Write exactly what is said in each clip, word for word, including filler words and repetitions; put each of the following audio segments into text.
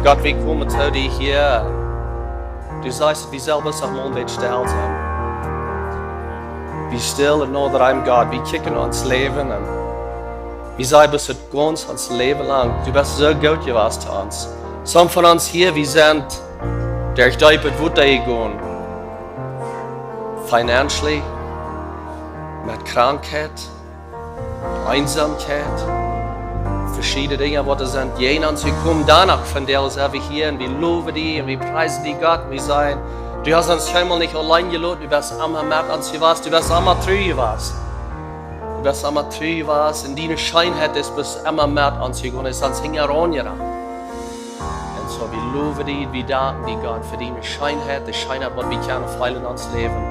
Gott, wie komen to die hia. Du sajchst, wie selfst aum Mond stell sennen. Wie stellen no deinem Gott, wie kjikjen ons Läwen aun. Wie sajen, best du gaunz ons Läwen lang. Du best soo goot jewast to ons. Some von ons hia, wie sent derch deepet Wota jegonen. Financially, met Krankheit, Eensamkeit, veschiedne Dinja, waut doa sent, jäajen ons jekomen. Doano vondoag sent wie hia un wie lowen die un wie priesen die, Gott. Wie sajen, du hast ons kjeenmol nich auleen jeloten, du best emma met ons jewast, du best emma tru jewast. Du best emma tru jewast, un diene Scheenheit es best emma met ons jegonen, es ons hinjaraun jerant. Un soo, wie lowen die, wie danken die, Gott, fa diene Scheenheit, de Scheenheit, waut wie kjennen feelen en ons Läwen.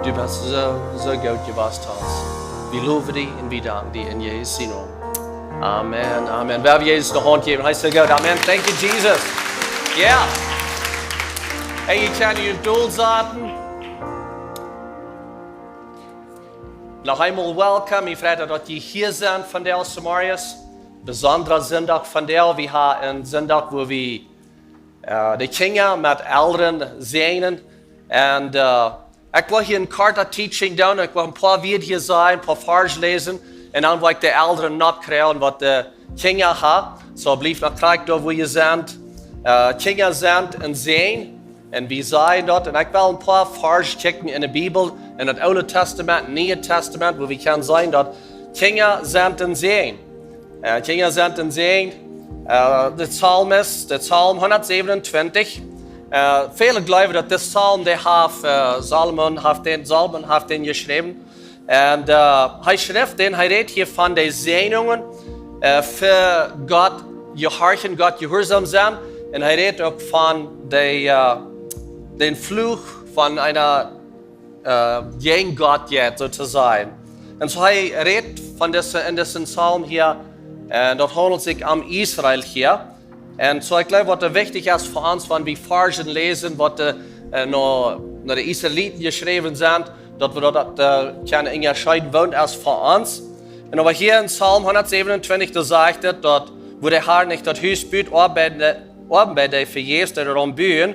Du best soo, soo goot jewast to ons. Wie lowen die un wie danken die en Jesus sienen Nomen. Amen, amen. Wie haben Jesus de Haunt jejäft. Hee es soo goot. Amen. Thank you, Jesus. Yeah. Hey, jie kjennen june Stool saten. Noch eemol welcome. Ekj frei mie, daut jie hia sent vondoag zemorjes. Besondra Sindach vondoag. Wie haben een Sindach, wua wie, äh, de Kjinja met Elren säajnen. Un, äh, ekj well hia een kortet Teaching doonen. Ekj well een poa Wieed hia sajen, een poa Varsch läsen. Un dan well ekj de Elren nopp kjrieen, waut de Kjinja haben. Soo, bliewt noch krakjt doa, wua jie sent. Äh, Kjinja sent een Säajen. Un wie sajen daut, un ekj well een poa Varsch checken en de Bibel, en daut Oole Tastament, Niee Tastament, wua wie kjennen seenen, daut Kjinja sent een Säajen. Äh, Kjinja sent een Säajen. Äh, de Psalmist, de Psalm hundatsäwenuntwintich. Äh, väle jleewen, daut de Psalm, dee haft, äh, Salomo haft dän, Salomo haft dän jeschräwen. Un, äh, hee schrift dän, hee rät hia von de Säajnungen, äh, fa Gott jehorchen, Gott jehuarsom sennen. Un hee rät uk von de, äh, dän Fluch von eena, äh, jäajen Gott jeit, soo to sajen. Un soo hee rät von dise, en disen Psalm hia, un daut haundelt sikj om Israel hia. Un soo, ekj jleew, waut doa wichtich es fa ons, wan wie Varschen läsen, waut de, äh, no, no de Israeliten jeschräwen sent, daut wie daut, daut, äh, kjennen unjascheeden, waut es fa ons. Un oba hia en Psalm hundatsäwenuntwintich, doa sajcht et, daut, wua de Har nich daut Hus bud, oabeiden, oabeiden dee vejäfs, dee doa buen,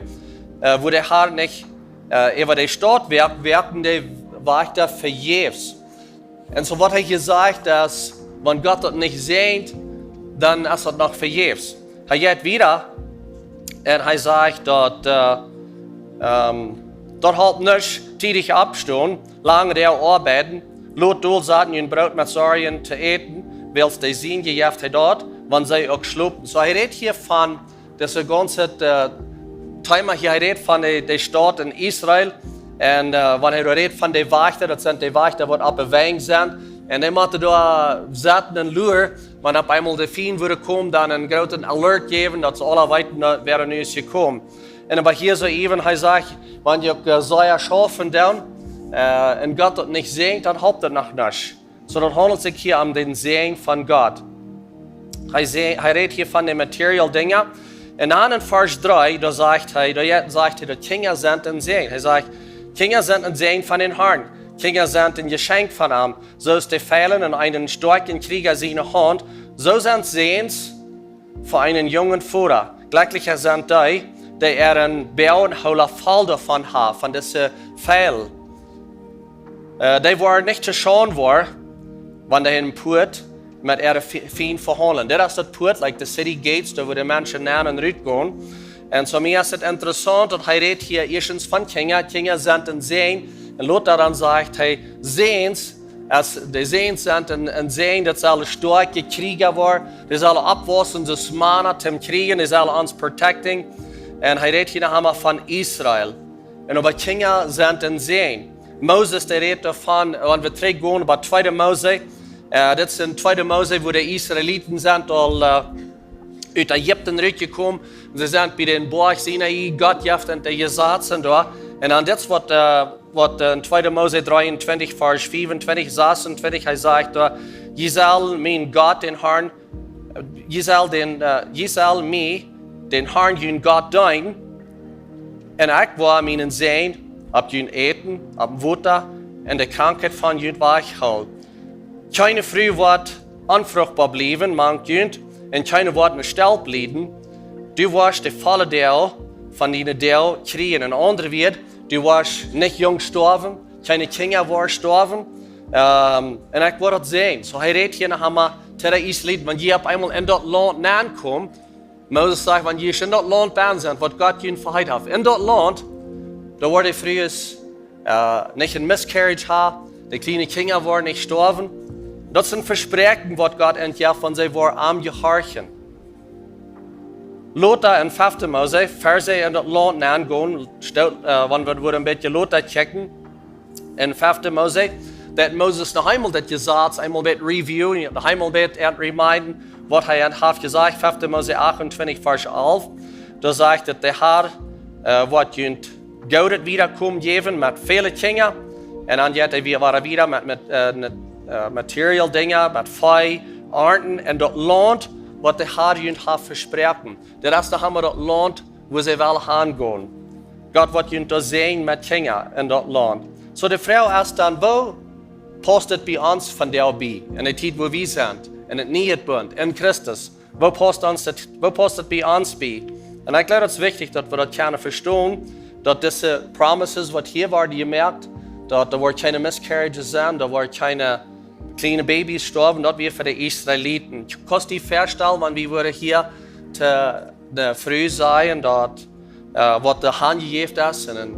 äh, wua de Har nich, äh, äwa de Staut woakt, woakten de Wajchta vejäfs. Un soo waut hee hia sajcht, es, wan Gott daut nich säajent, dan es daut noch vejäfs. Hee jeit wieda un hee sajcht daut, äh, ähm, daut halpt nuscht, tiedich oppstonen, lange Doag oabeiden, lot dol saten, jun Broot met Sorjen to äten, wiels de Sien jejeft hee daut, wan see uk schlopen. Soo, hee rät hia von daut gaunze, äh, Thema hia, hee rät von de, de Staut en Israel. Un, äh, wan hee rät von de Wajchta, daut sent de Wajchta, waut opp de Wenj sent. Un dee motten doa sitten un luaren, wan opp eemol de Fiend wudd komen, dan een grooten Alert jäwen, daut see aula weeten, äh, wäa nu es jekomen. Un oba hia soo äwen, hee sajcht, wan jie uk, äh, sea schaufen doonen, äh, un Gott daut nich säajent, dan halpt daut noch nuscht. Soo, daut haundelt sikj hia om dän Säajen von Gott. Hee sä-, hee rät hia von de material Dinja. Un dan en Varsch dree, doa sajcht hee, doa je-, sajcht hee, daut Kjinja sent een Säajen. Hee sajcht, Kjinja sent een Säajen von dän Harn. Kjinja sent een Jeschenkj von am. Soo aus de Fielen en eenen stoakjen Kjrieja siene Haunt, soo sent Säajens fa eenen jungen Voda. Jlekjlicha sent dee, dee äaren Boagen hoola voll doavon haben, von dise Fiel. Äh, dee woaren nich to Schaund woaren, wan dee em Poat met äare Fi-, Fiend vehaundlen. Dit es daut Poat, like de city gates, doa wua de Menschen nenn un rut gonen. Un soo mie es et interessaunt, daut hee rät hia ieeschtens von Kjinja. Kjinja sent een Säajen. Un lota dan sajcht hee, Säajens, aus de Säajens sent een, een Säajen, daut sellen stoakje Kjrieja woaren. Dee sellen oppwaussen, soo aus Mana toom kjrieen, dee sellen ons protecting. Un hee rät hia noch eemol von Israel. Un oba Kjinja sent een Säajen. Moses, dee rät doavon, wan wie trigjgonen bie tweede Mose, äh, dit es en tweede Mose, wua de Israeliten sent aul, äh, ut Ägipten rutjekomen. See sent bie dän Boajch Sinai, Gott jeft an de Jesazen doa. Un dan dit waut, äh, waut, äh, en tweede Mose dreeuntwintich, Varsch fiefuntwintich, sasuntwintich, hee sajcht doa, Jie sellen mienen Gott, dän Harn, jie sellen dän, äh, jie sellen mie, dän Harn, jun Gott, deenen, un ekj woa mienen Säajen opp jun Äten, opp Wota un de Krankheit von junt wajchhoolen. Kjeene Fru woat onfruchtboa bliewen mank junt, un kjeene woat ne Stelp lieden. Du woascht de volle Deel von diene Deel kjrieen. En aundre Wieed, du woascht nich junk stoawen, kjeene Kjinja woaren stoawen. Ähm, un ekj woa daut seenen. Soo, hee rät hia noch emol to de Israeliten, wan jie opp eemol en daut Launt nenkomen, Moses sajcht, wan jie en daut Launt benn sent, waut Gott junt veheit haft. En daut Launt, doa woaren de Frues äh, nich een miscarriage haben, de kjliene Kjinja woaren nich stoawen. Daut es een Vespräakjen, waut Gott an jeft, wan see woaren am jehorchen. Lota en fefte Mose, ver see en daut Launt nengonen, stellt, äh, wan wie, wie een bät lota checken, en fefte Mose, daut Moses noch eemol daut Jesaz eemol woat reviewen, noch eemol woat an reminden, waut hee an haft jesajcht, fefte Mose achtuntwintich, Varsch alf. Doa sajcht et, de Herr, äh, woat junt goodet Wiedakomen jäwen met väle Kjinja. Un dan jeit hee wada wieda met, met, äh, met, äh, material Dinja, met Vee, Arnten un daut Launt, waut de Herr junt haft vesproaken. Daut es noch emol daut Launt, wua see wellen hangonen. Gott woat junt doa säajnen met Kjinja en daut Launt. Soo, de Froag es dan, woo paust et bie ons vondoag bie, en de Tiet, wua wie sent, en daut niee Bunt, en Christus? Woo paust ons daut, woo paust et bie ons bie? Un ekj jleew, daut es wichtich, daut wie daut kjennen vestonen, daut dise promises, waut hia worden jemoakt, daut doa woaren kjeene miscarriages sennen, doa woaren kjeene kjliene Babys stoawen, daut wia fa de Israeliten. Kaust die väastalen, wan wie woaren hia to de Fru sajen, daut, äh, waut doa hanjejäft es, un en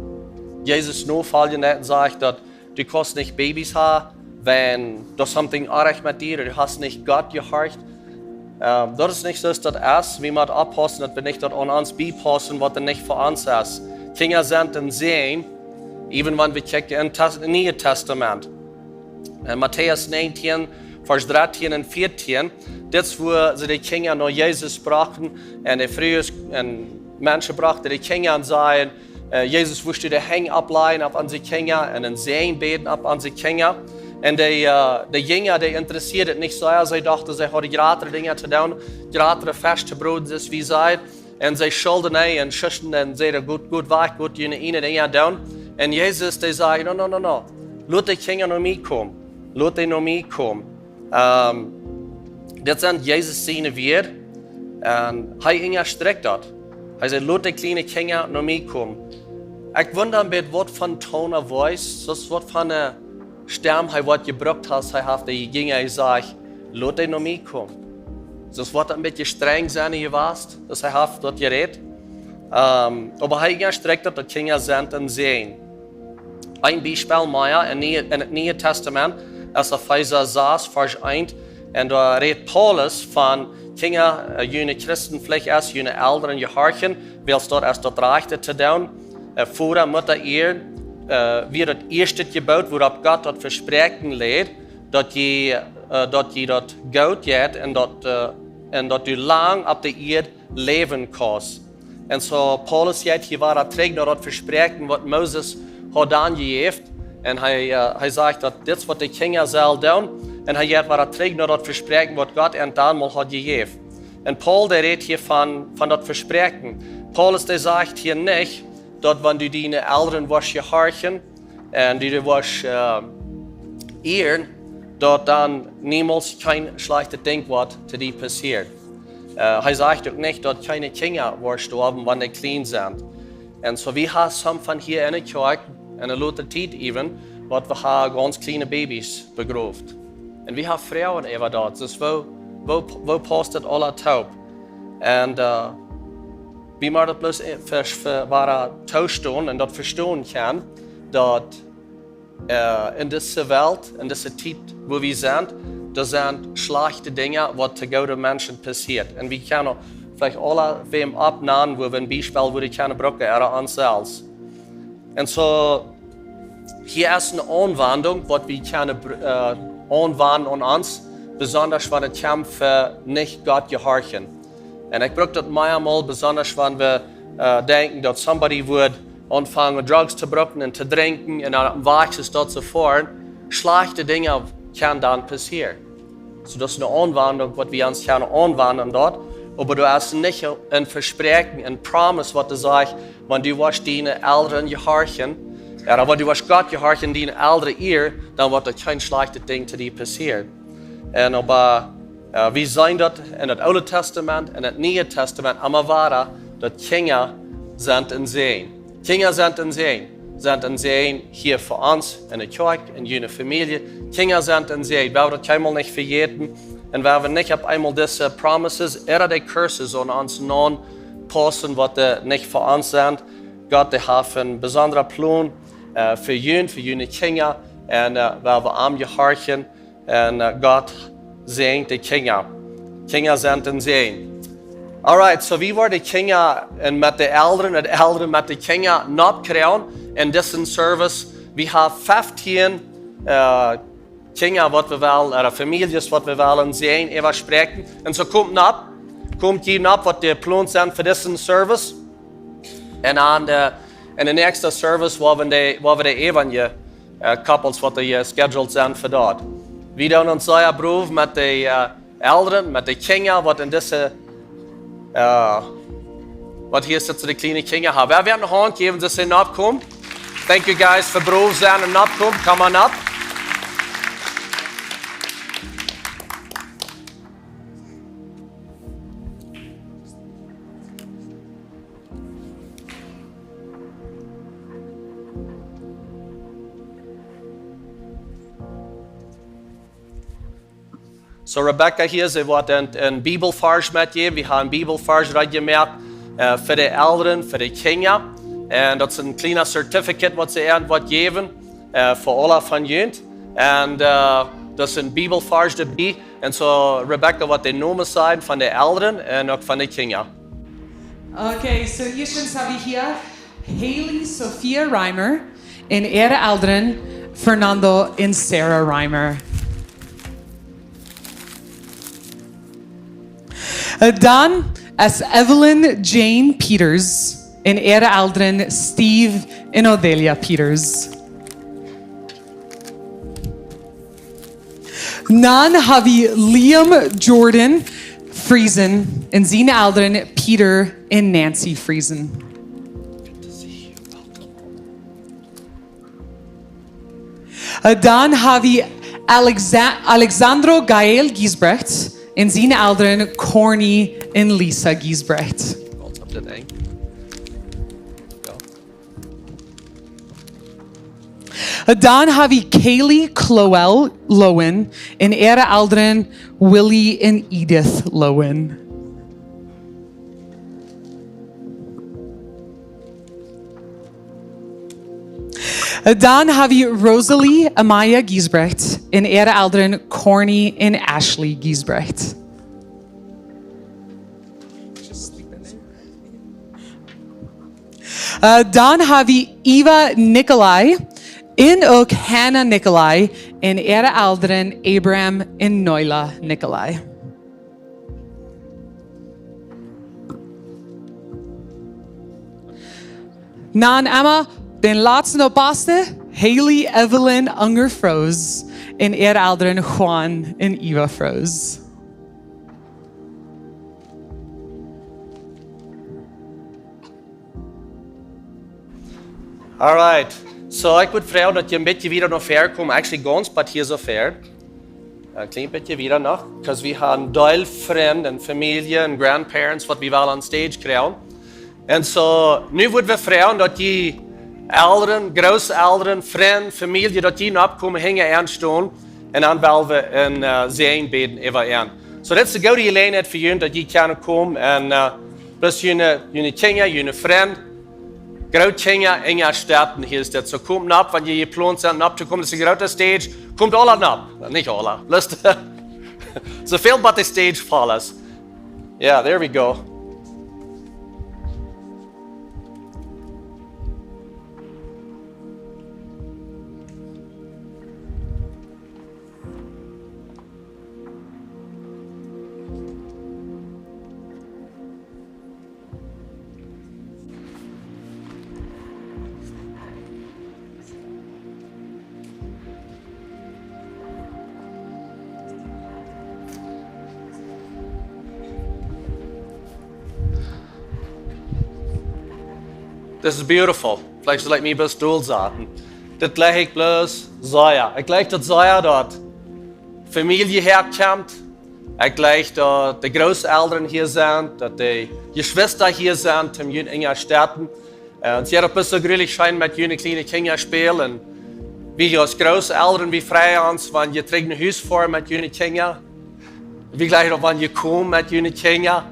Jesus nofoljen deit un sajcht, daut du kaust nich Babys haben, wan doa something orrajcht met die, du hast nich Gott jehorcht. Ähm, daut es nich soo aus daut es. Wie motten oppaussen, daut wie nich daut aun ons biepaussen, waut doa nich fa ons es. Kjinja sent een Säajen, even wan wie checken en Tes-, Niee Tastament. En Matäus näajentieen, Varsch dartieen un vieetieen, dit es, wua see de Kjinja no Jesus brochten un de Frues un Menschen brochten de Kjinja un säden, äh, Jesus, wurscht du de Henj oppläajen opp onse Kjinja un een Säajen bäden opp onse Kjinja? Un de, äh, de Jinja, dee interessieed et nich soo, see dochten, see hauden jratre Dinja to doonen, jratre Fesch to broden, soo aus wie säden. Un see schulden nich un schusten un säden: "Goot, goot wajch, goot june ieejne Dinja doonen." Un Jesus, dee säd: "No, no, no, no. Lot de Kjinja no mie komen. Lot dee no mie komen." Ähm, dit sent Jesus siene Wieed. Un hee unjastrikjt daut. Hee säd: "Lot de kjliene Kjinja no mie komen." Ekj wunda een bät, waut fa tone of voice, soo aus waut fa Stemm hee woat jebrukt, aus hee haft de Jinja jesajcht: "Lot dee no mie komen." Soo aus waut een bät strenj sennen jewast, aus hee haft daut jerät. Ähm, oba hee unjastrikjt daut, daut Kjinja sent een Säajen. Een Biespel mea en Niee-, en daut Niee Tastament, es Efeesa sas, Varsch eent. Un doa rät Paulus von Kjinja, äh, june Christenpflicht es, june Elren jehorchen, wiels daut es daut rajchte to doonen. Äh, Voda, Mutta ehren, äh, wia daut ieeschte Jeboot, wuaropp Gott daut Vespräakjen läd, daut jie, äh, daut jie daut goot jeit un daut, äh, un daut du lang opp de Ieed läwen kaust. Un soo Paulus jeit hia wada trigj no daut Vespräakjen, waut Moses haud dan jejäft. Un hee, äh, hee sajcht, daut dit es, waut de Kjinja sellen doonen. Un hee jeit wada trigj no daut Vespräakjen, waut Gott an dan mol haud jejäft. Un Paul, dee rät hia von, von daut Vespräakjen. Paulus, dee sajcht hia nich, daut wan du diene Elren woascht jehorchen un du dee woascht, äh, ehren, daut dan niemols kjeen schlajchtet Dinkj woat to die passieren. Äh, hee sajcht uk nich, daut kjeene Kjinja woaren stoawen, wan dee kjlien sent. Un soo, wie haben some von hia en de Kjoakj, en de latste Tiet even, waut wie haben gaunz kjliene Babys begroft. Un wie haben Froagen äwa daut. Soo, woo, woo, woo paust daut aula toop? Un, äh, wie motten daut bloos, äh, ver-, ver-, wada toostonen un daut vestonen kjennen, daut, äh, en dise Welt, en dise Tiet, wua wie sent, doa sent schlajchte Dinja, waut to goode Menschen passieet. Un wie kjennen veleicht aula wäm oppnanen, wua wie een Biespel, wua wie kjennen brucken, ooda ons selfst. Un soo, hia es eene Aunwendunk, waut wie kjennen br-, äh, aunwenjen aun ons, besonda wan et kjemt fa nich Gott jehorchen. Un ekj bruck daut meamol, besonda wan wie, äh, denkjen, daut somebody wudd aunfangen, drugs to brucken un to drinkjen un dan opp dän Wajch es daut soo foaren. Schlajchte Dinja kjennen dan passieren. Soo, daut es eene Aunwendunk, waut wie ons kjennen aunwenjen doa. Oba daut es nich een Vespräakjen, eene promise, waut doa sajcht, wan du woascht diene Elren jehorchen, ooda wan du woascht Gott jehorchen, diene Elren ehren, dan woat doa kjeen schlajchtet Dinkj to die passieren. Un oba Äh, wie seenen daut en daut Oole Tastament, en daut Niee Tastament, emma wada, daut Kjinja sent een Säajen. Kjinja sent een Säajen. Sent een Säajen hia fa ons en de Kjoakj, en june Famielje. Kjinja sent een Säajen. Wie woaren daut kjeenmol nich vejäten. Un wie woaren nich opp eemol dise promises, ooda dee curses aun ons naunpaussen, waut dee nich fa ons sent. Gott, dee haft een besondra Plon, äh, fa junt, fa june Kjinja. Un, äh, wie woaren am jehorchen. Un, äh, Gott säajent de Kjinja. Kjinja sent een Säajen. Alright, so wie woaren de Kjinja un met de Elren, de Elren met de Kjinja nopp kjrieen en disen Service. Wie haben feftieen, äh, Kjinja, waut wie wellen, ooda Famieljes, waut wie wellen säajnen, äwa spräakjen. Un so komt nopp, komt jie nopp, waut de Plons sent fa disen Service. Un aun de, en de näakjste Service, woa wie de, woa wie de äwaje, äh, couples, waut doa scheduled sent fa daut. Wie doonen ons sea brow met de, äh, Elren, met de Kjinja, waut en dise, äh, waut hia sitt, de kjliene Kjinja haben. Wie woaren an de Haunt jäwen, daut see nopp komen. Thank you guys fa brow sennen un nopp komen. Come on up. So Rebecca hia, see woat een, een Bibelvarsch metjäwen. Wie haben een Bibelvarsch reed jemoakt, äh, fa de Elren, fa de Kjinja. Un daut es een kjliena Certificate, waut see an woat jäwen, äh, fa aule von junt. Un, äh, daut es een Bibelvarsch doabie. Un so Rebecca woat de Nomen sajen von de Elren un uk von de Kjinja. Okay, so ieeschtens hab wie hia Haley Sophia Reimer un äare Elren Fernando un Sarah Reimer. Äh, dan es Evelyn Jane Peters un äare Elren Steve un Odelia Peters. Dan hab wie Liam Jordan Friesen un siene Elren Peter un Nancy Friesen. Äh, dan hab wie Alexa-, Alexandro Gael Giesbrecht un siene Elren Corny un Lisa Giesbrecht. Op daut Enj. Jo. Dan hab wie Kaylee Clowell Lowen un äare Elren Willie un Edith Lowen. Dan hab wie Rosalie Amaya Giesbrecht un äare Elren Corny un Ashley Giesbrecht. Äh, dan hab wie Eva Nikolai un uk Hannah Nikolai un äare Elren Abram un Noila Nikolai. Dan emma dän latsten opp baste, Haley Evelyn Unger Froese un äare Elren Juan un Eva Froese. Alright. So, ekj wudd froagen, daut jie een bät wieda no ver komen. Actually, gaunz bat hia soo ver. Een kjlien bät wieda noch. 'Cause wie haben een Deel Frind un Famielje un grandparents, waut wie wellen on stage kjrieen. Un so, nu wudd wie froagen, daut jie Elren, Grootelren, Frind, Famielje, daut jie nopp komen, hinja aun stonen. Un dan well wie een, äh, Säajen bäden äwa an. So, daut es eene goode Jeläajenheit fa junt, daut jie kjennen komen un, äh, bloos june, june Kjinja, june Frind, Grootkjinja, Enja, Stätten, hia es daut. So, komt nopp, wan jie jeplont sent, nopp to komen. Daut es eene groote Stage. Komt aula nopp. Nich aula. Bloos, soo väl bat de Stage voll es. Yeah, there we go. This is beautiful. Veleicht sull ekj mie bloos dol saten. Dit jleich ekj bloos sea. Ekj jleich daut sea, daut Famielje häakjemt. Ekj jleich daut de Grootelren hia sent, daut de Jeschwista hia sent, om junt unjastetten. Äh, un see haft daut soo jreslich scheen met june kjliene Kjinja spälen. Wie aus Grootelren, wie freien ons, wan jie trigj no Hus foaren met june Kjinja. Wie jleichen uk, wan jie komen met june Kjinja.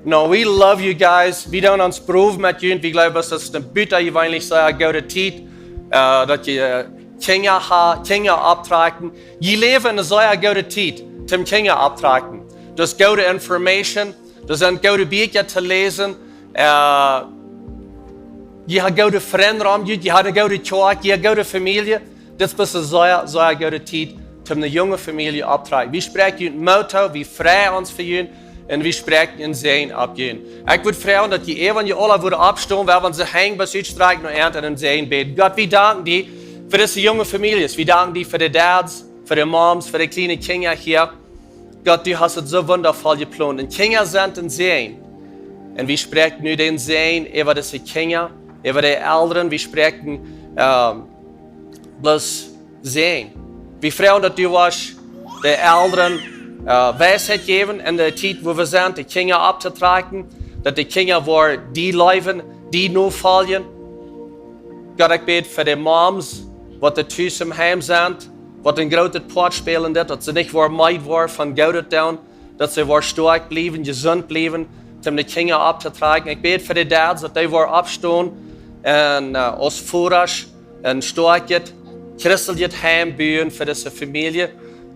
No, we love you guys. Wie doonen ons Prow met junt. Wie jleewen, daut es eene butajeweenlich sea goode Tiet, äh, daut jie, äh, Kjinja ha-, Kjinja opptrakjen. Jie läwen en eene sea goode Tiet, om Kjinja opptrakjen. Daut es goode Information. Doa sent goode Bieekja to läsen. Äh, jie haben goode Frind rom junt, jie haben eene goode Kjoakj, jie haben goode Famielje. Dit es eene sea, sea goode Tiet, om eene junge Famielje opptotrakjen. Wie spräakjen junt Moot too, wie freien ons fa junt un wie spräakjen een Säajen opp junt. Ekj wudd froagen, daut jie äwa june Oaja wudden oppstonen, wiels wie de Henj utstrakjen no an un een Säajen bäden. Gott, wie danken die fa dise junge Famieljes. Wie danken die fa de Dads, fa de Moms, fa de kjliene Kjinja hia. Gott, du hast et soo wundafoll jeplont. Un Kjinja sent een Säajen. Un wie spräakjen nu dän Säajen äwa dise Kjinja, äwa de Elren. Wie spräakjen, ähm, bloos Säajen. Wie froagen, daut du woascht de Elren, äh, Weisheit jäwen en de Tiet, wua wie sent, de Kjinja opptotrakjen, daut de Kjinja woaren die leewen, die nofoljen. Gott, ekj bäd fa de Moms, waut de tus em Heim sent, waut een grootet Poat spälen dit, daut see nich woaren meed woaren von Goodet doonen, daut see woaren stoakj bliewen, jesunt bliewen, om de Kjinja opptotrakjen. Ekj bäd fa de Dads, daut dee woaren oppstonen un, äh, aus Vodasch een stoakjet, christeljet Heim buen fa dise Famielje,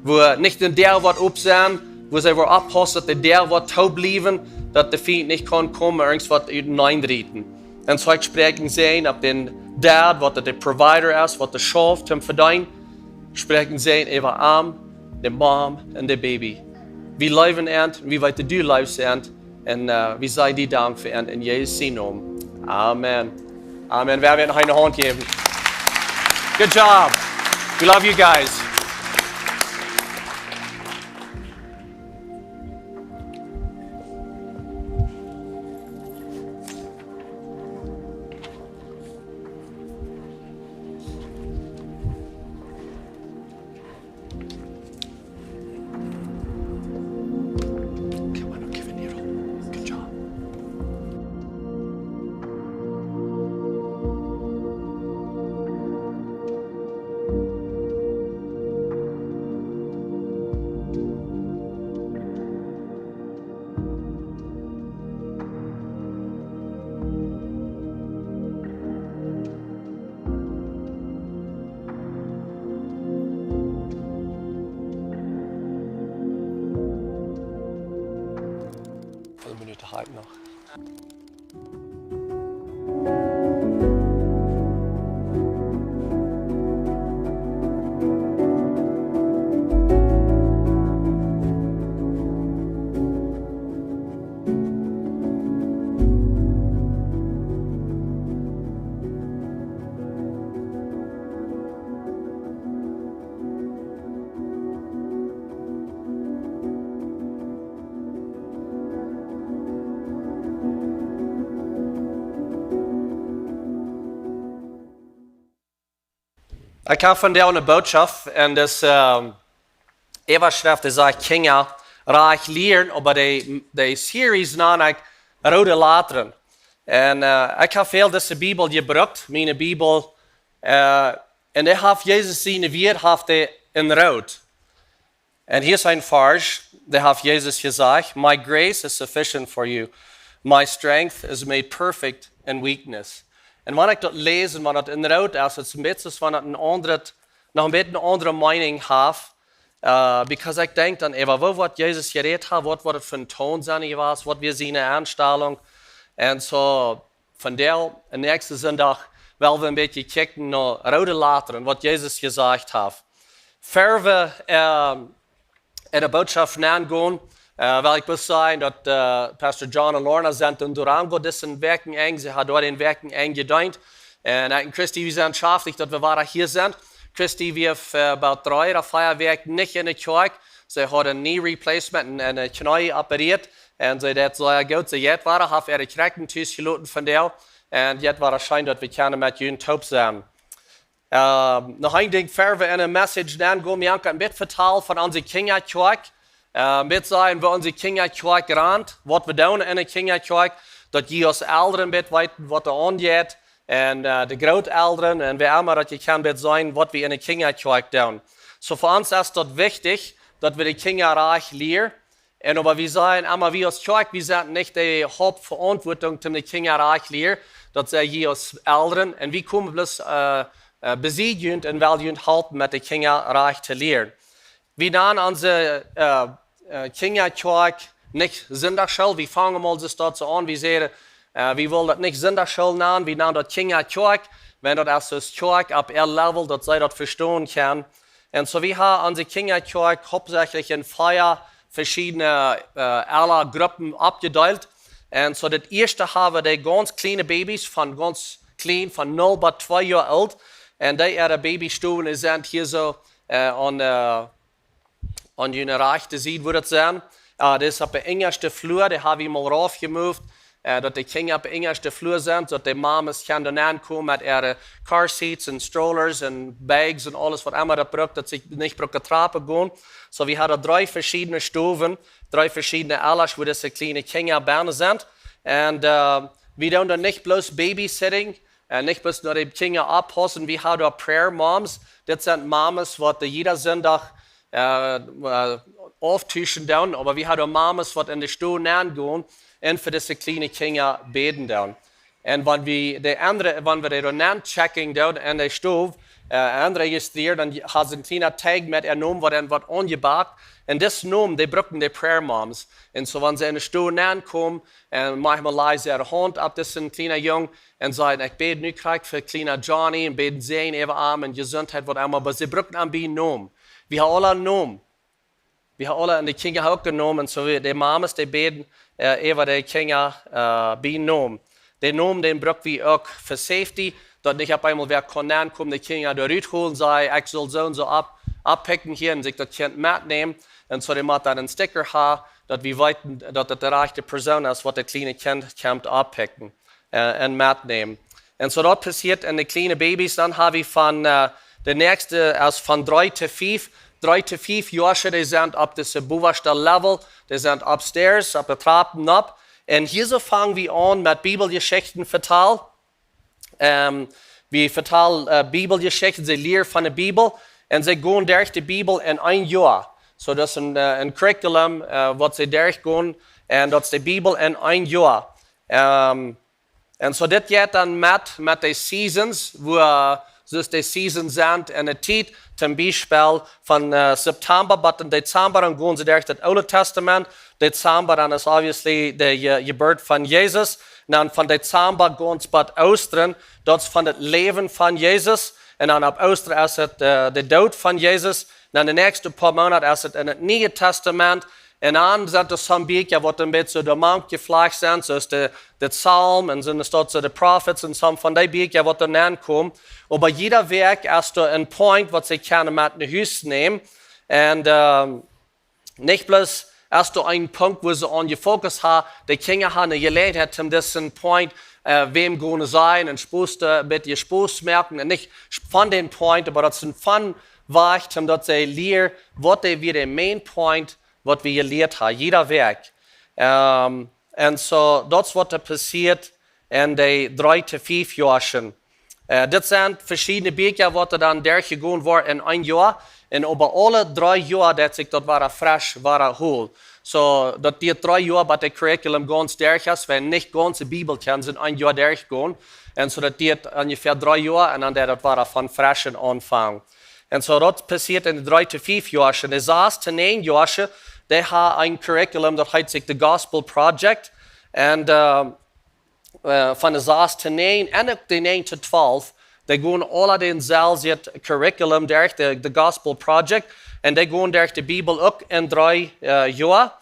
wua nich de Däa woat op sennen, wua see woaren oppaussen, daut de Däa woat too bliewen, daut de Fient nich kaun komen, irjent waut uteneen rieten. Un soo ekj spräakj een Säajen opp dän Dad, waut de Provider es, waut de schauft, om to vedeenen. Spräakj een Säajen äwa am, de Mom un de Baby. Wie leewen an, wie weeten, du leefst an. Un, äh, wie sajen die Dank fa an en Jesus sienen Nomen. Amen. Amen. Wie woaren an eene Haunt jäwen. Good job. We love you guys. Come on, I'll give an ear. Good job. Fünf Minuten halt noch. Ekj hab vondoag eene Bootschoft un daut, ähm, Äwaschreft, dee sajcht Kjinja rajcht lieren, oba de, de Series nanen ekj Roode Latren. Un, äh, ekj hab väl dise Bibel jebrukt, miene Bibel, äh, un dee haft Jesus siene Wieed haft dee en root. Un hia es een Varsch, dee haft Jesus jesajcht: "My grace is sufficient for you. My strength is made perfect in weakness." Un wan ekj daut läs, wan daut en root es, daut es een bät aus wan daut een aundret, noch een bät eene aundre Meinung haft. Äh, because ekj denkj dan äwa, woo woat Jesus jerät haben, waut woat et fa een Toon sennen jewast, waut wia siene Enstalunk. Un soo, vondoag, dän näakjsten Sindach, well wie een bät kjikjen no Roode Latren, waut Jesus jesajcht haft. Ea wie, ähm, enne Bootschoft nengonen, äh, well ekj bloos sajen daut, äh, Pastor John un Lorna sent en Durango dise Wäakjenenj. See haben doa dän Wäakjenenj jedeent. Un ekj un Christy, wie sent schaftich daut wie wada hia sent. Christy wia, äh, about dree ooda vea Wäakj nich enne Kjoakj. See haud een knee replacement un, un een Kjnee operieet. Un see deed sea goot. See jeit wada, haft äare Kjräakjen tus jeloten vondoag. Un jeit wada scheen daut wie kjennen met junt toop sennen. Ähm, noch een Dinkj, ea wie enne Message nengonen, wie haben een bät vetalt von onse Kjinjakjoakj. Äh, met sennen, woo onse Kjinja Kjoakj rant, waut wie doonen enne Kjinja Kjoakj, daut jie aus Elren met weeten, waut doa aunjeit, un äh, de Grootelren, un wäa emma daut jie kjennen met sennen, waut wie enne Kjinja Kjoakj doonen. Soo fa ons es daut wichtich, daut wie de Kjinja rajcht lieren. Un oba wie sajen emma, wie aus Kjoakj, wie sent nich de Hauptveauntwuatunk toom de Kjinja rajcht lieren, daut sent jie aus Elren. Un wie komen bloos äh, äh, bie junt un wellen junt halpen met de Kjinja rajcht to lieren. Wie nanen onse äh, äh, Kjinja Kjoakj nich Sindachschool. Wie fangen mol soo daut soo aun. Wie sajen, äh, wie wellen daut nich Sindachschool nanen. Wie nanen daut Kjinja Kjoakj, wiels daut es soo aus Kjoakj opp äa Level, daut see daut vestonen kjennen. Un soo, wie haben onse Kjinja Kjoakj hauptsächlich en vea veschiedne äh, Elagruppen oppjedeelt. Un soo, daut ieeschte haben wie de gaunz kjliene Babys, von gaunz kjlien, von null bat twee Joa oolt. Un dee äare Babystowen, dee sent hia soo äh, aun äh, aun june rajchte Sied wudd daut sennen. Äh, daut es opp de enjaschte Flua, dee haben wie mol raufjemoved, äh, daut de Kjinja opp de enjaschte Flua sent, daut de Mames kjennen doa nenkomen met äare car seats un strollers un bags un aules, waut emma daut brukt, daut see nich brucken Trapen gonen. Soo, wie haben dree veschiedne Stowen, dree veschiedne Elasch, wua dise kjliene Kjinja bennen sent. Un äh, wie doonen doa nich bloos babysitting, äh, nich bloos no de Kjinja oppaussen, wie haben doa prayer moms. Dit sent Mames, waut de jieda Sindach äh, äh, auftuschen doonen, oba wie haben Mames, waut enne Stow nengonen un fa dise kjliene Kjinja bäden doonen. Un wan wie de aundre, wan wie de doa nen checking doonen enne Stow, äh, enregistrieren, dan haben see een kjlienen Tag met äa Nomen, waut dan woat aunjebackt. Un dise Nomen, dee brucken de prayer moms. Un soo, wan see enne Stow nenkomen, un maunchmol lajen see äare Haunt opp disen kjlienen Jung un sajen: "Ekj bäd nu krakjt fa kjliena Johnny", un bäden Säajen äwa am un Jesuntheit, waut emma, oba see brucken am bie Nomen. Wie haben aule Nomen. Wie haben aule enne Kjinja uk Nomen, soo aus de Mames, dee bäden äh, äwa de Kjinja äh, bie Nomen. De Nomen, dän bruck wie uk fa safety, daut nich opp eemol wäa kaun nenkomen, de Kjinja doa rut holen, sajen: "Ekj saul soo un soo opp-, opppikjen hia", un sikj daut Kjint metnämen. Un soo, dee mott dan een Sticker haben, daut wie weeten, daut daut de rajchte Persoon es, waut daut kjliene Kjint kjemt opppikjen äh, un metnämen. Un soo daut passieet enne kjliene Babys. Dan haben wie von äh, de näakjste es von dree to fief. Dree to fief Joasche, dee sent opp dise bowaschte Level, dee sent upstairs, opp de Trapen opp. Un hia soo fangen wie aun met Bibeljeschichten vetalen. Ähm, wie vetalen äh, Bibeljeschichten, see lieren von de Bibel. Un see gonen derch de Bibel en een Joa. Soo, daut es een, äh, een Curriculum, äh, waut see derchgonen. Un daut es de Bibel en een Joa. Ähm, un soo dit jeit dan met, met de seasons, wua soo aus de seasons sent en de Tiet, toom Biespel von äh, September bat en Dezember, dan gonen see derch daut Oole Testament. Dezember, dan es obviously de Je-, Jeburt von Jesus. Un dan von Dezember gaunz bat Oostren, daut es von daut Läwen von Jesus. Un dan opp Oostren es daut äh, de Doot von Jesus. Un dan de näakjste poa Moonat es daut en daut Niee Testament. Un dan sent doa some Bieekja, waut een bät soo doamank jeflajcht sent, soo aus de, de Psalm un sent doa soo de Prophets un some von dee Bieekja, waut doa nenkomen. Oba jieda Wäakj es doa een Point, waut see kjennen met no Hus nämen. Un ähm, nich bloos es doa een Punkt, wua see aun jefokust haben, de Kjinja haben eene Jeläajenheit, om disen Point äh, wäm gonen sajen un Spos, äh, een bät Spos moaken un nich von dän Point, oba daut see von wajch, om daut see lieren, waut dee wia de main point, waut wie jelieet haben, jieda Wäakj. Ähm, un soo, daut es waut doa passieet en de dree to fief Joaschen. Äh, dit sent veschiedne Bieekja, waut doa dan derchjegonen woaren en een Joa. Un äwa aule dree Joa, daut sikj daut wada fresch, wada hol. Soo, daut diet dree Joa, bat de Curriculum gaunz derch es, wiels nich gaunze Bibelkjinja sent een Joa derchjegonen. Un soo, daut diet onjefäa dree Joa un dan deit daut wada von fresch aunfangen. Un soo, daut passieet en de dree to fief Joaschen. De sas to näajen Joaschen, dee haben een Curriculum, daut heet sikj de Gospel Project. Un äh, äh, von de sas to näajen un uk de näajen to twalf, dee gonen aule daut selwje Curriculum derch, de, de Gospel Project. Un dee gonen derch de Bibel uk en dree äh, Joa.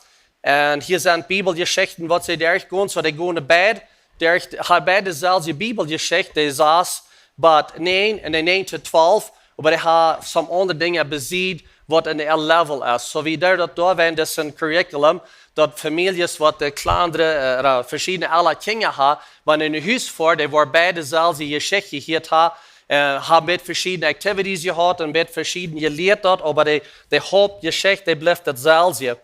Un hia sent Bibeljeschichten, waut see derchgonen, soo dee gonen beid derch, haben beid de selwje Bibeljeschicht, de sas bat näajen un de näajen to twalf, oba dee haben some aundre Dinja besied, waut en äa Level es. Soo aus daut doa wia en disen Curriculum, daut Famieljes, waut de kjlandre, äh, ooda veschiedne Ella Kjinja haben, wan dee no Hus foaren, dee woaren beid de selwje Jeschicht jehieet haben, äh, haben met veschiedne activities jehaut un met veschieden jelieet doa, oba de, de Hauptjeschicht, dee blift daut selwje.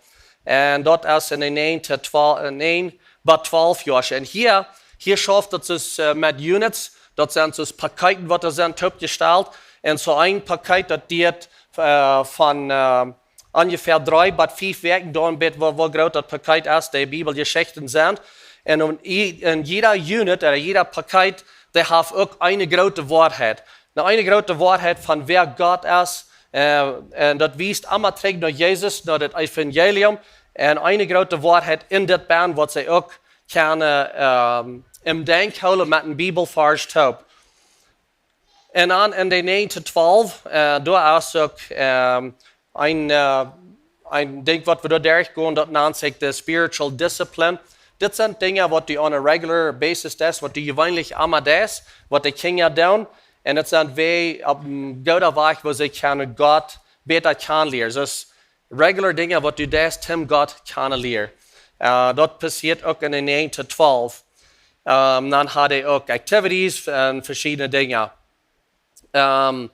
Un daut es en de näajen to twalf, äh, näajen bat twalf Joa. Un hia, hia schauft daut soo, äh, met Units, daut sent soo Paketen, waut doa sent toopjestalt. Un soo een Paket, daut diet, äh, von, äh, onjefäa dree bat fief Wäakj, dan bat woo, woo groot daut Paket es, de Bibeljeschichten sent. Un en, en jieda Unit, ooda jieda Paket, dee haft uk eene groote Woarheit. Nu, eene groote Woarheit von wäa Gott es, äh, un daut wiest emma trigj no Jesus, no daut Evangelium. Un eene groote Woarheit en dit bennen, waut see uk kjennen, ähm, em Denkj hoolen met een Bibelvarsch toop. Un dan en de näajen to twalf, äh, doa es uk, ähm, een, äh, een Dinkj, waut wie doa derchgonen, daut nant sikj de spiritual discipline. Dit sent Dinja, waut du on a regular basis deist, waut du jeweenlich emma deist, waut de Kjinja doonen. Un daut sent wie opp een gooden Wajch, woo see kjennen Gott bäta kjanen lieren. Soo regular Dinja, waut du deist, om Gott kjanen lieren. Äh, daut passieet uk en de näajen to twalf. Ähm, dan haud hee uk activities un veschiedne Dinja. Ähm,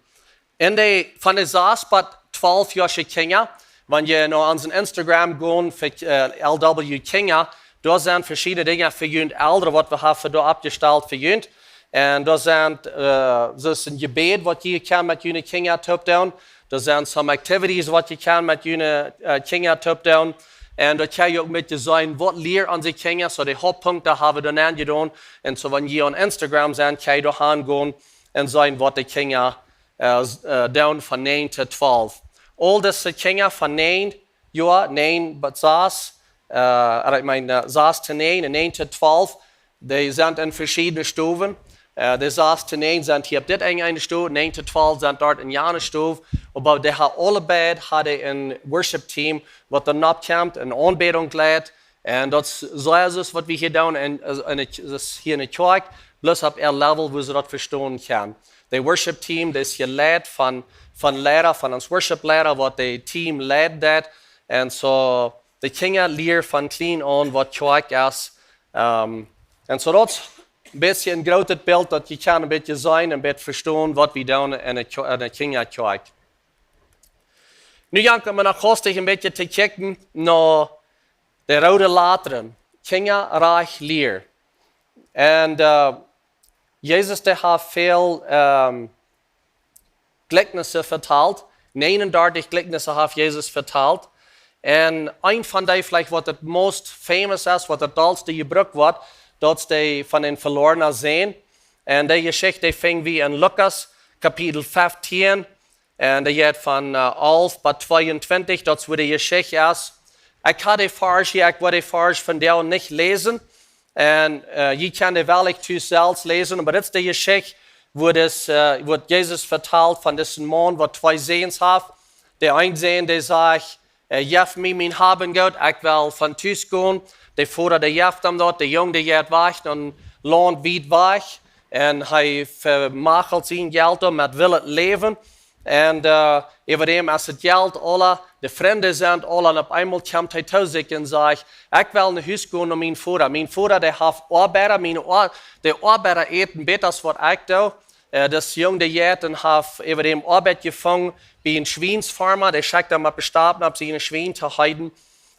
en de, von de sas bat twalf Joa Kjinja, wan jie no onsen Instagram gonen fa, äh, L W Kjinja, doa sent veschiedne Dinja fa junt Elren, waut wie haben doa oppjestalt fa junt. Un doa sent, äh, soo een Jebäd, waut jie kjennen met june Kjinja toop doonen. Doa sent some activities, waut jie kjennen met june, äh, Kjinja toop doonen. Un doa kjenn jie uk met seenen, waut lieren onse Kjinja. Soo de Hauptpunkten haben wie doa aunjedonen. Un soo, wan jie opp Instagram sent, kjenn jie doa hangonen un seenen, waut de Kjinja, äh, s-, äh, doonen von näajen to twalf. Aul dise Kjinja von näajen Joa, näajen bat sas, äh, ooda ekj meen, äh, sas to näajen un näajen to twalf, dee sent en veschiedne Stowen. Äh, de sas to näajen sent hia opp dit Enj eene Stow, näajen to twalf sent doa en jane Stow. Oba dee haben aule beid, haben een Worship Team, waut doa nopp kjemt, eene Aunbädunk leit. Un daut es soo aus waut wie hia doonen, un, äh, un daut es hia en de Kjoakj, bloos opp äa Level, woo see daut vestonen kjennen. De Worship Team, daut es jeleit von, von Liera, von ons Worship Liera, waut daut Team leiden deit. Un soo, de Kjinja lieren von kjlien aun, waut Kjoakj es. Ähm, un soo daut es een bät een grootet Bilt, daut jie kjennen een bät seenen, een bät vestonen, waut wie doonen en de Kjo-, en de Kjinjakjoakj. Nu jankat wie noch haustich een bät to kjikjen no de roode Ladren, Kjinja rajcht lieren. Un, äh, Jesus, dee haft väl, ähm, Jlikjnisse vetalt. Näajenundartich Jlikjnisse haft Jesus vetalt. Un een von dee, veleicht waut daut most famous es, waut daut dollste jebrukt woat, daut es dee von dän velornen Sän. Un dee Jeschicht finj wie en Lukas, Kapitel feftieen, un dee jeit von, äh, alf bat tweeuntwintich, daut es woo de Jeschicht es. Ekj hab de Varsch hia, ekj woa de Varsch vondoag nich läsen. Un, äh, jie kjennen dee woll tus selfst läsen, oba dit es de Jeschicht, woo daut, äh, woo Jesus vetalt von disen Maun, waut twee Säns haft. De eene Sän, dee sajcht, äh: "Jeff mie mien Hab un Goot, ekj well von Tus gonen." De Voda, dee jeft am daut, de Jung, dee jeit wajch no een Launt wiet wajch. Un hee vemachelt sien Jelt doa met willet Läwen. Un, äh, äwa däm es daut Jelt aula, de Frind sent aula, un opp eemol kjemt hee to sikj un sajcht: "Ekj well no Hus gonen no mienen Voda. Mienen Voda, dee haft Oabeida, miene Oa-, de Oabeida äten bäta aus waut ekj doo." Äh, dis Jung, dee jeit un haft äwa däm Oabeit jefungen bie een Schwiensfarma, dee schekjt am opp de Stap, om siene Schwien to heeden.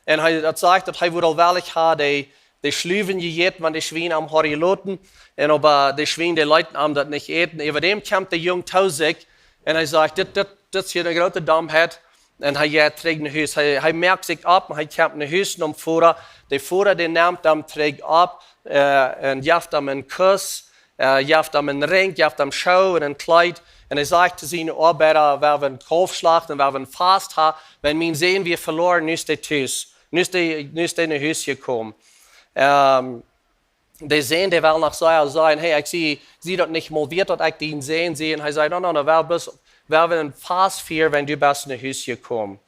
Un hee, daut sajcht, daut hee wudd aul wellich haben, dee, dee Schluwen jejäten, wan de Schwien am hauden jeloten. Un oba de Schwien, dee leeten am daut nich äten. Äwa däm kjemt de Jung to sikj un hee sajcht: "Dit, dit, dit es hia eene groote Domheit." Un hee jeit trigj no Hus. Hee, hee moakt sikj opp un hee kjemt no Hus, nom Voda. De Voda, dee nemt am trigj opp, äh, un jeft am een Kuss, äh, jeft am een Ring, jeft am Schoo un een Kjleet. Un hee sajcht to siene Oabeida: "Wie haben een Kaulf jeschlacht un wie haben een Fast jehaut, wiels mien Sän wia veloaren, nu es hee tus. Nu es hee, nu es hee no Hus jekomen." Ähm, de Sän, dee well noch soo sajen: "Hey, ekj sie, sie daut nich mol wieet, daut ekj dien Sän sie." Un hee säd: "No, no, no, wie haben bloos, wie haben een Fast jefieet, wiels du best no Hus jekomen."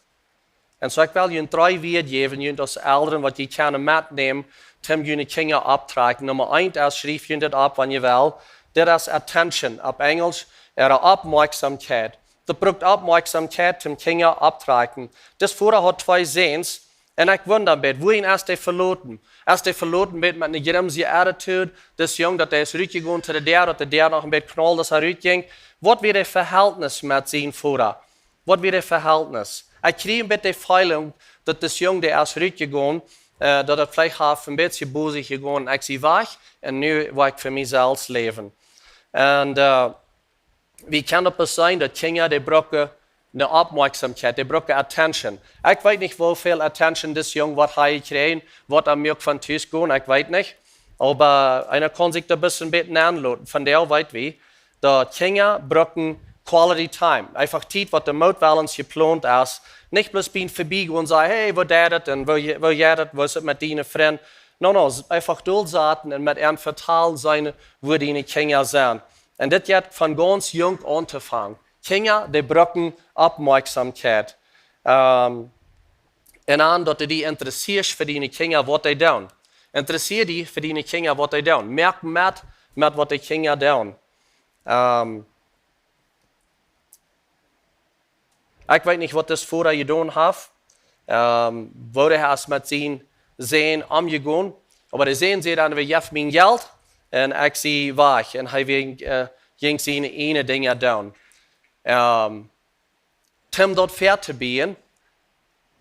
Un soo, ekj well junt dree Wieed jäwen, junt aus Elren, waut jie kjennen metnämen, om june Kjinja opptotrakjen. Numma eent es, schriew junt dit opp, wan jie wellen. Dit es attention, opp Enjlisch, äare Oppmoakjsomkjeit. Daut brukt Oppmoakjsomkjeit, om Kjinja opptotrakjen. Dis Voda haud twee Säns, un ekj wunda een bät, wuarom es dee veloten? Es dee veloten een bät met eene jremsje attitude? Dis Jung, daut hee es rutjegonen to de Däa, daut de Däa noch een bät knald, aus hee rutjinkj. Waut wia daut Vehältnis met sien Voda? Waut wia daut Vehältnis? Ekj kjrieech een bät de Feeling, daut dis Jung, dee es rutjegonen, äh, daut et veleicht haft een bät bosich jegonen, ekj sie wajch un nu woa ekj fa mie selfst läwen. Un äh, wie kjennen daut bloos seenen, daut Kjinja, dee brucken ne Oppmoakjsomkjeit, dee brucken Attention. Ekj weet nich, woo väl Attention dis Jung waut hee jekjräajen, waut am uk von Tus gonen, ekj weet nich. Oba eena kaun sikj doa bloos een bät nenloten. Von doa weet wie, daut Kjinja brucken quality time. Eefach Tiet, waut doa mott wellens jeplont es. Nich bloos bie een Vebiegonen sajen, hey, woo jeit et un woo je-, woo jeit et, woo es et met diene Frind? No, no, s-, eefach dolsaten un met an vetalen sennen, woo diene Kjinja sent. Un dit jeit von gaunz junk auntofangen. Kjinja, dee brucken Oppmoakjsomkjeit. Ähm, un dan, daut du die interessieescht fa diene Kjinja, waut dee doonen. Interessieer die fa diene Kjinja, waut dee doonen. Moak met, met waut de Kjinja doonen. Ähm, ekj weet nich, waut dis Voda jedonen haft, ähm, woo hee es met sien Sän omjegonen. Oba de Sän säd dan: "Wie jeff mie Jelt un ekj sie wajch." Un hee jinkj, äh, jinkj siene ieejne Dinja doonen. Ähm, toom daut väatobieejen,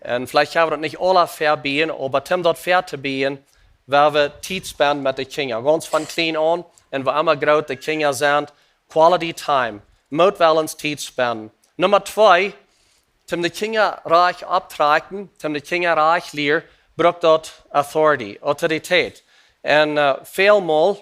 un veleicht kjenn wie daut nich aula väabieejen, oba toom daut väatobieejen, wua wie Tiet spenden met de Kjinja. Gaunz von kjlien aun, un wua emma groot de Kjinja sent, quality time. Mott wellens Tiet spenden. Numma twee, toom de Kjinja rajcht opptrakjen, toom de Kjinja rajcht lieren, brukt daut authority, Autoritäet. Un, äh, välmol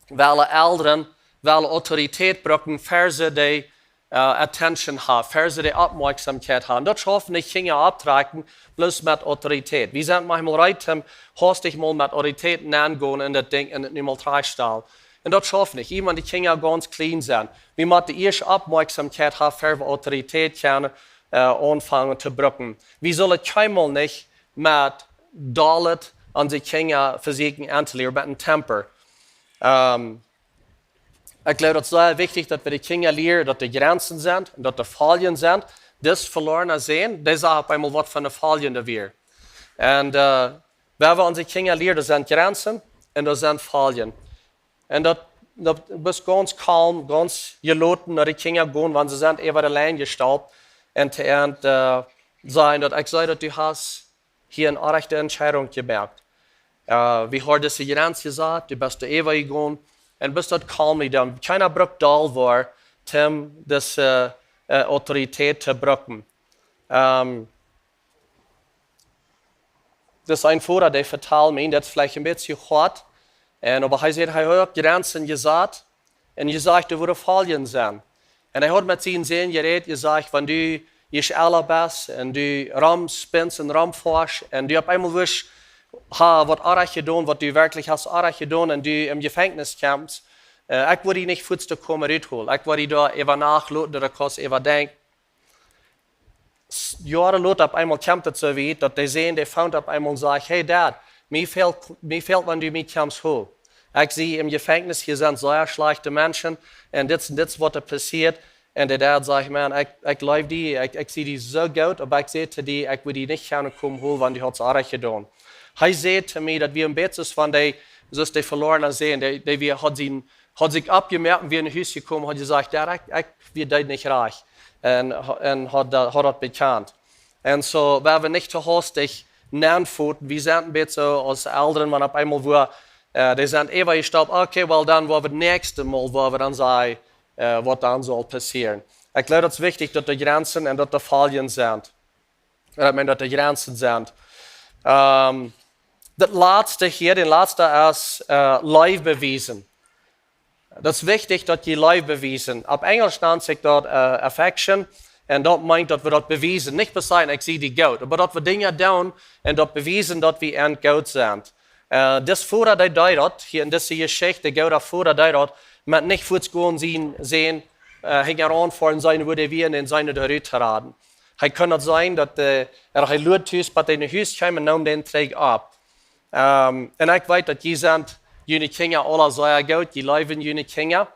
wellen Elren, wellen Autoritäet brucken, ver see de, äh, Attention haben, ver see de Oppmoakjsomkjeit haben. Daut schauft nich, Kjinja opptrakjen, bloos met Autoritäet. Wie sent maunchmol reed, toom haustich mol met Autoritäet nengonen en daut Dinkj un et niemols trigjstalen. Un daut schauft nich, wan de Kjinja gaunz kjlien sent. Wie motten ieescht Oppmoakjsomkjeit haben, ver wie Autoritäet kjennen, äh, aunfangen to brucken. Wie sellen kjeenmol nich met Dollet aun de Kjinja vesieekjen auntoleeren, met een Temper. Ähm, ekj jleew, daut es sea wichtich, daut wie de Kjinja lieren, daut doa Jrenzen sent un daut doa Foljen sent. Dis velorna Sän, dee sach opp eemol, waut fa eene Folje doa wia. Un, äh, wua wie onse Kjinja lieren, doa sent Jrenzen un doa sent Foljen. Un daut, daut, du best gaunz kalm, gaunz jeloten no de Kjinja gonen, wan see sent äwa de Lien jestaupt. Un to an, äh, sajen, daut ekj see, daut du hast hia eene rajchte Entscheidunk jemoakt. Äh, wie haben dise Jrenz jesat, du best doa äwa jegonen. Un best daut kalm, dan kjeena brukt doll woaren, toom dise, äh, Autoritäet to brucken. Ähm, daut es een Voda, dee vetald mie, daut es veleicht een bät hoat. Un oba hee sajcht, hee haud Jrenzen jesat un jesajcht, doa wudden Foljen sennen. Un hee haud met sienen Sän jerät, jesajcht, wan du ieescht ella best un du romspinst un romfoascht un du opp eemol wurscht, ha, waut oajch jedonen, waut du werkjlich hast oajch jedonen un du em Jefenkjnis kjemst, äh, ekj woa die nich fuaz doa komen rutholen. Ekj woa die doa äwa Nacht loten, doa kaust äwa denkjen. S-, Joaren lota opp eemol kjemt et soo wiet, daut de Sän, dee foont opp eemol un sajcht: "Hey Dad, mie fält, mie fält, wan du mie kjemst holen. Ekj sie em Jefenkjnis, hia sent sea schlajchte Menschen, un dit un dit es waut doa passieet." Un de Dad sajcht: "Man, ekj, ekj leew die, ekj, ekj sie die soo goot, oba ekj säd to die, ekj wudd die nich kjennen komen holen, wan du hast oajch jedonen." Hee säd to mie, daut wia een bät soo aus wan dee, soo aus de velorna Sän, dee, dee wia, haud sien haud sikj oppjemoakt un wia no Hus jekomen, haud jesajcht: "Dad, ekj, ekj, wie deeden nich rajcht." Un, un haud daut, haud daut bekjant. Un soo, wie haben nich to haustich nenfoten. Wie sent een bät soo aus Elren, wan opp eemol wua, äh, dee sent äwa jestaupt, okay, well, dan woa wie daut näakjste Mol, woa wie dan sajen, äh, waut dan saul passieren. Ekj jleew, daut es wichtich, daut doa Jrenzen un daut doa Foljen sent. Ekj meen, daut doa Jrenzen sent. Ähm, daut latste hia, daut latste es, äh, Leew bewiesen. Daut es wichtich, daut jie Leew bewiesen. Opp Enjlisch nant sikj daut, äh, affection. Un daut meent, daut wie daut bewiesen. Nich bloos sajen: "Ekj sie die goot", oba daut wie Dinja doonen un daut bewiesen, daut wie an goot sent. Äh, dis Voda, dee deed daut, hia en dise Jeschicht, de goode Voda deed daut, met nich fuaz gonen sien Sän, äh, hinjaraun foaren, seenen, wua dee wia, un dän seenen doa rut to raden. Hee kunn daut seenen, daut, äh, hee luad tus, bat dee no Hus kjeem un neem dän trigj opp. Ähm, un ekj weet, daut jie sent june Kjinja aula sea goot, jie leewen june Kjinja.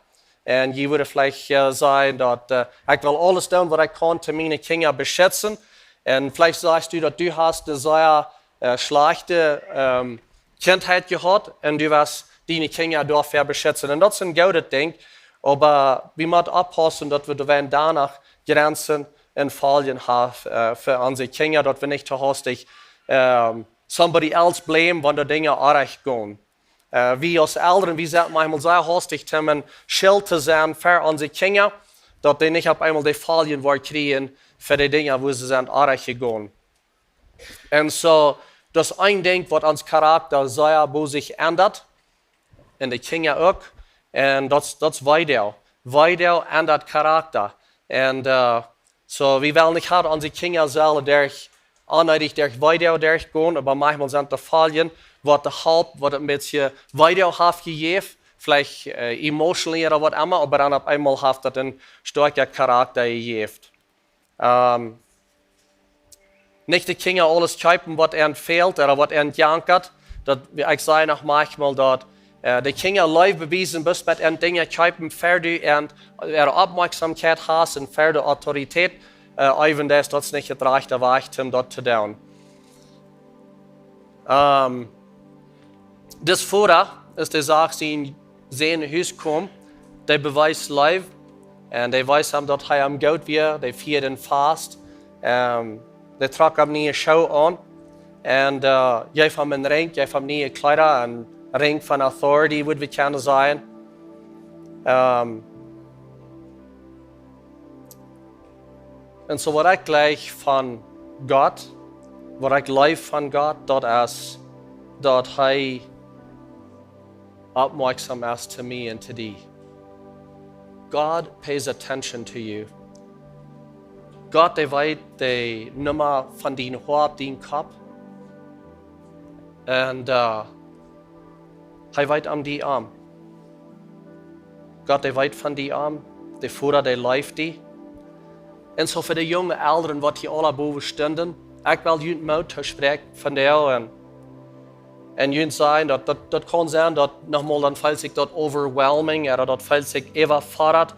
Un jie wudden veleicht, äh, sajen, daut, äh, ekj well aules doonen, waut ekj kaun, om miene Kjinja to beschitzen. Un veleicht sajchst du, daut du hast eene sea, äh, schlajchte, ähm, Kjintheit jehaut un du west diene Kjinja doafäa beschitzen. Un daut es een goodet Dinkj, oba wie motten oppaussen, daut wie doawäajen doano Jrenzen en Foljen haft, äh, fa onse Kjinja, daut wie nich too hastich, ähm, somebody else blame, wan de Dinja orrajcht gonen. Äh, wie aus Elren, wie sent maunchmol sea hastich, om een Schilt to sennen fa onse Kjinja, daut dee nich opp eemol de Foljen woaren kjrieen fa de Dinja, wua see sent orrajcht jegonen. Un soo, daut es een Dinkj, waut ons Charakta sea bosich endat, un de Kjinja uk. Un daut, daut es Weedoag. Weedoag endat Charakta. Un, äh, soo, wie wellen nich haben, onse Kjinja sellen derch, onneedich derch Weedoag derchgonen, oba maunchmol sent de Foljen, waut de Help, waut een bät Weedoag haft jejäft, veleicht, äh, emotionally ooda waut emma, oba dan opp eemol haft daut een stoakja Charakta jejäft. Ähm, nich de Kjinja aules kjeepen, waut an fält, ooda waut an jankat. Daut, ekj saj noch maunchmol daut, äh, de Kjinja Leew bewiesen, bloos met an Dinja kjeepen, ver du an äare Oppmoakjsomkjeit hast un ver de Autoritäet, äh, äwen daut, daut es nich de rajchte Wajch, om daut to doonen. Ähm, dis Voda es de Sach, sien Sän no Hus kjeem, dee bewiest Leew, un dee wees am, daut hee am goot wia, dee fieed am fast, ähm, dee trock am niee Schoo aun, un, äh, jeef am een Rinkj, jeef am niee Kjleeda, een Rinkj von authority, wudd wie kjennen sajen. Ähm, un soo waut ekj jleich von Gott, waut ekj leew von Gott, daut es, daut hee oppmoakjsom es to mie un to die. God pays attention to you. Gott, dee weet de Numma von dien Hoa opp dien Kopp. Un, äh, hee weet om die om. Gott, dee weet von die om. De Voda, dee leeft die. Un soo fa de junge Elren, waut hia aula bowen stunden, ekj well junt Moot toospräakjen von doa un, un junt sajen, daut, daut, daut kaun sennen, daut nochmol dan feelt sikj daut overwhelming, ooda daut feelt sikj äwafodat,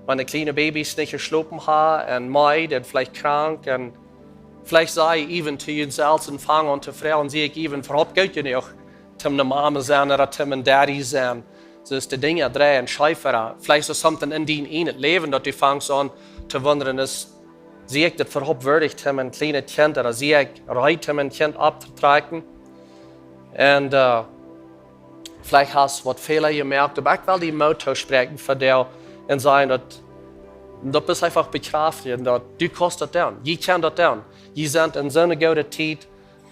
wan de kjliene Babys nich jeschlopen haben un meed un veleicht krank un veleicht saj jie äwen to junt selfst un fangen aun to froagen, sie ekj äwen äwahaupt goot jenuach, om eene Mama sennen ooda om een Daddy sennen. Soo es de Dinja dreien scheef. Veleicht es something en dien ieejnet Läwen, daut du fangst aun to wundren, es, sie ekj daut äwahaupt wieedich, om een kjlienet Kjint, ooda sie ekj reed, om een Kjint opptotrakjen? Un, äh, veleicht hast waut Fäla jemoakt, oba ekj well die Moot toospräakjen von doa un sajen, daut, daut es eefach bekjräftjen, daut du kaust daut doonen. Jie kjennen daut doonen. Jie sent en soone goode Tiet,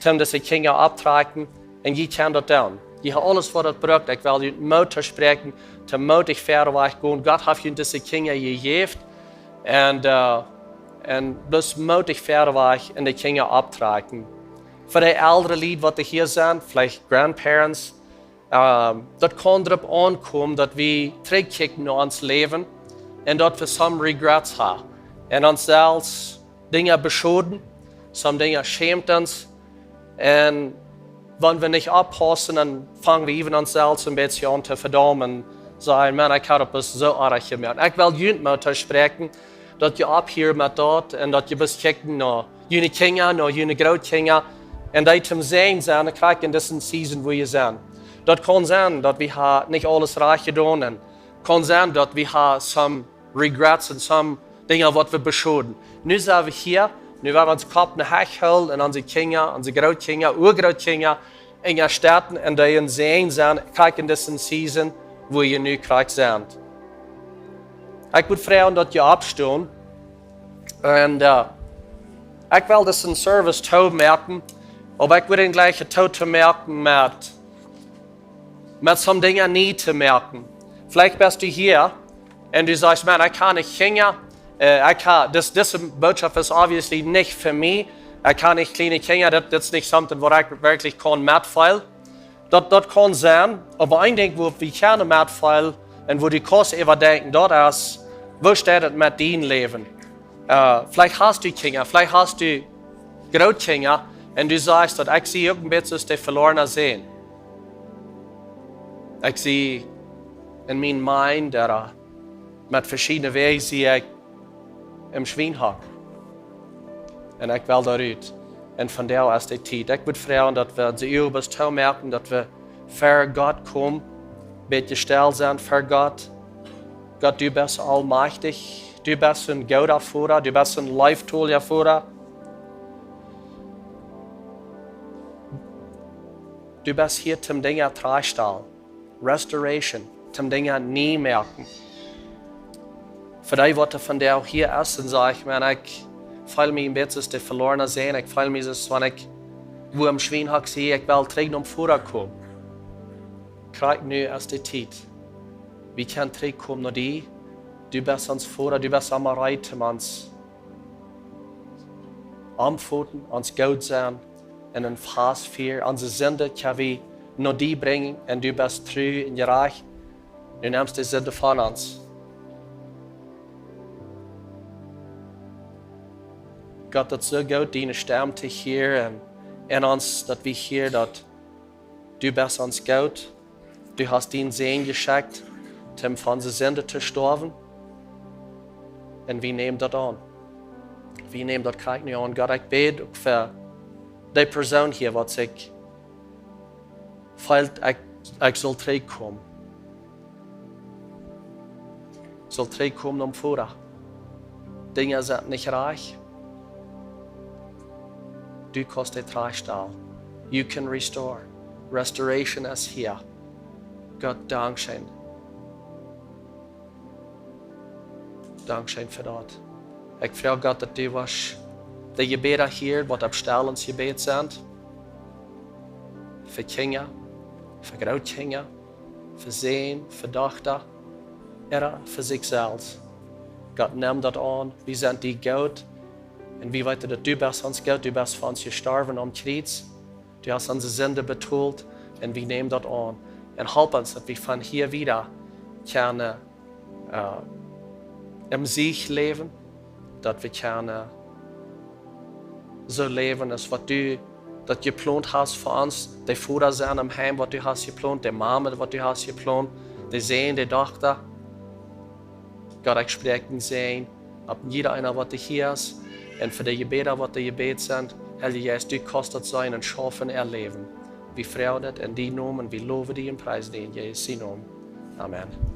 om dise Kjinja opptotrakjen, un jie kjennen daut doonen. Jie haben aules, waut daut brukt. Ekj well junt Moot toospräakjen, to mootich verwoat gonen. Gott haft junt dise Kjinja jejäft, un, äh, un bloos mootich verwoat un de Kjinja opptotrakjen. Fa de elre Lied, waut hia sent, veleicht grandparents, ähm, daut kaun doaropp aunkomen, daut wie trigjkjikjen no ons Läwen un daut wie some regrets haben. Un ons selfst Dinja beschoden, some Dinja schämt ons. Un wan wie nich oppaussen, dan fangen wie äwen ons selfst een bät aun to vedaumen. Sajen, Maun, ekj hab daut soo oajch jemoakt. Ekj well junt Moot toospräakjen, daut jie opphieren met daut un daut jie bloos kjikjen no june Kjinja, no june Grootkjinja, un dee toom Säajen sennen, krakjt en dise Season, wua jie sent. Daut kaun sennen, daut wie haben nich aules rajcht jedonen, un kaun sennen, daut wie haben some regrets un some Dinja, waut wie beschoden. Nu sent wie hia, nu woa wie onsen Kopp nohäa hoolen un onse Kjinja, onse Grootkjinja, Urgrootkjinja, en äa Städ un dee een Säajen sennen, krakjt en dise Season, wua jie nu krakjt sent. Ekj wudd froagen, daut jie oppstonen. Un, äh, ekj well disen Service toomoaken, oba ekj wudd am jlikj tomoaken met, met some Dinja nie to moaken. Veleicht best du hia un du sajst, Maun, ekj kaun nich Kjinja, äh, ekj kaun, dis, dise Botschaft es obviously nich fa mie. Ekj kaun nich kjliene Kjinja, daut, daut es nich something, waut ekj werkjlich kaun metfeelen. Daut, daut kaun sennen, oba een Dinkj, wua wie kjennen metfeelen un wua du kaust äwadenkjen, daut es, woo steit et met dien Läwen? Äh, veleicht hast du Kjinja, veleicht hast du Grootkjinja, un du sajst, daut ekj sie uk een bät aus de velorne Sän. Ekj sie en mien mind, ooda met veschiedne Wäaj sie ekj em Schwienhok. Un ekj well doa rut. Un vondoag es de Tiet. Ekj wudd froagen, daut wie onse Uagen bloos toomoaken, daut wie ver Gott komen, bät stell sennen ver Gott. Gott, du best allmächtig, Du best een gooda Voda, du best een leeftolja Voda. Du best hia toom Dinja trigjstalen. Restoration, toom Dinja nie moaken. Fa dee waut vondoag hia es un sajcht: "Maun, ekj feel mie een bät aus de veloarne Sän, ekj feel mie aus wan ekj wua em Schwienhok sie, ekj well trigj nom Voda komen." Krakjt nu es de Tiet. Wie kjennen trigj komen no die. Du best ons Voda, du best emma reed toom ons omfoten, ons goot sennen, un een Fast fieren. Onse Sind kjenn wie no die brinjen un du best tru un jerajcht. Du nemst de Sind von ons. Gott, daut es soo goot, diene Stemm to hieren un, un ons, daut wie hieren, daut du best ons goot. Du hast dienen Sän jeschekjt, toom fa onse Sind to stoawen. Un wie nämen daut aun. Wie nämen daut krakjt nu aun. Gott, ekj bäd uk fa dee Persoon hia, waut sikj feelt, ekj, ekj saul trigj komen. Saul trigj komen nom Voda. Dinja sent nich rajcht. Du kaust dee trigjstalen. You can restore. Restoration es hia. Gott, dankscheen. Dankscheen fa daut. Ekj froag, Gott, daut du wurscht de Jebäda hieren, waut opp Stal ons jebät sent. Fa Kjinja, fa Grootkjinja, fa Sän, fa Dochta, ooda fa sikj selfst. Gott, nem daut aun. Wie sent die goot. Un wie weeten, daut du best ons goot, du best fa ons jestorwen aum Kjriez. Du hast onse Sind betolt un wie nämen daut aun. Un help ons, daut wie von hia wieda kjennen, äh, em Sieg läwen, daut wie kjennen soo läwen aus waut du daut jeplont hast fa ons, de Voda sennen em Heim, waut du hast jeplont, de Mame, waut du hast jeplont, de Sän, de Dochta. Gott, ekj spräakj dienen Sän opp jieda eena, waut hia es, un fa de Jebäda, waut jebät sent. Heilja Jeist, du kaust daut sennen un schaufen en äa Läwen. Wie froagen daut en dienen Nomen, wie lowen die un priesen die en Jesus sienen Nomen. Amen.